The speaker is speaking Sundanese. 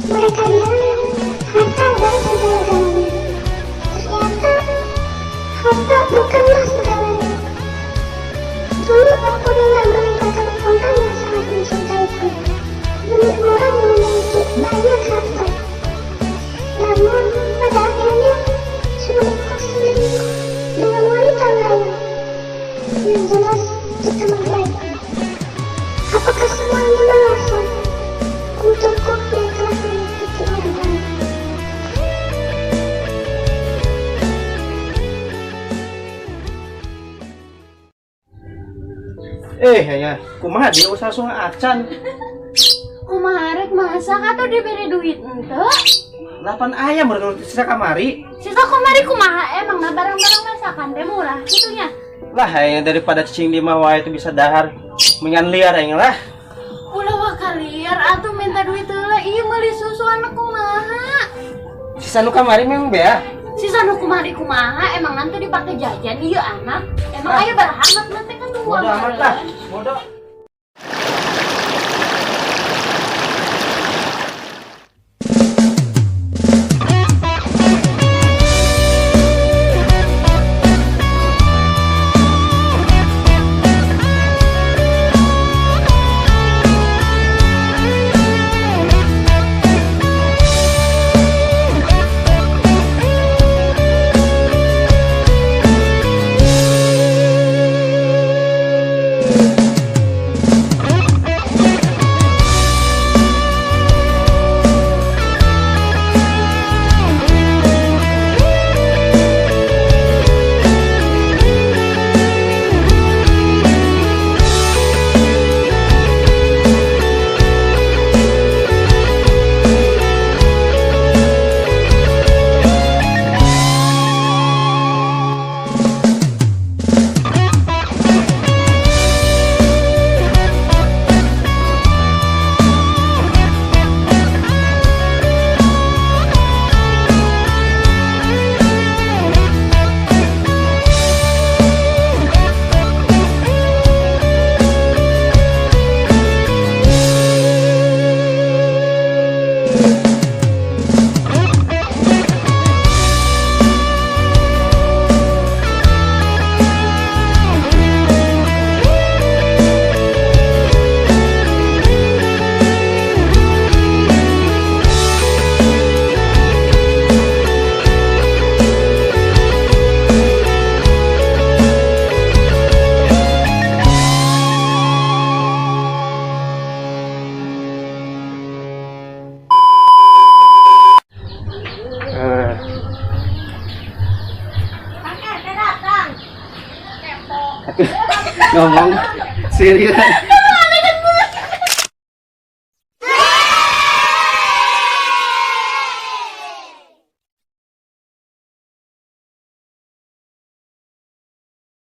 Mereka bilang harta adalah segala-galanya. Ternyata harta bukanlah segalanya. Dulu aku rela meninggalkan orang yang sangat mencintaiku demi orang yang memiliki banyak harta. Namun pada akhirnya suamiku selingkuh dengan wanita lain yang jelas itu teman baikku. Apakah semua ini beralasan untukku yang telah menyakiti orang lain? Eh, ya, kumaha dia usaha sungai acan. Kumaha rek masak atau diberi duit ente? 8 ayam baru sisa kamari. Sisa kamari kumaha emang nah barang-barang masakan teh murah gitu nya. Lah, ya, daripada cicing di mah wae itu bisa dahar. Mengan liar ya lah. Ulah waka liar atuh minta duit heula ieu meuli susu anak kumaha. Sisa nu kamari memang bea. Sisa nu kamari kumaha emang nanti dipake jajan ieu anak. Emang aya berhangat nanti kan dua. Bodoh amat lah. Bodoh. Ngomong serius.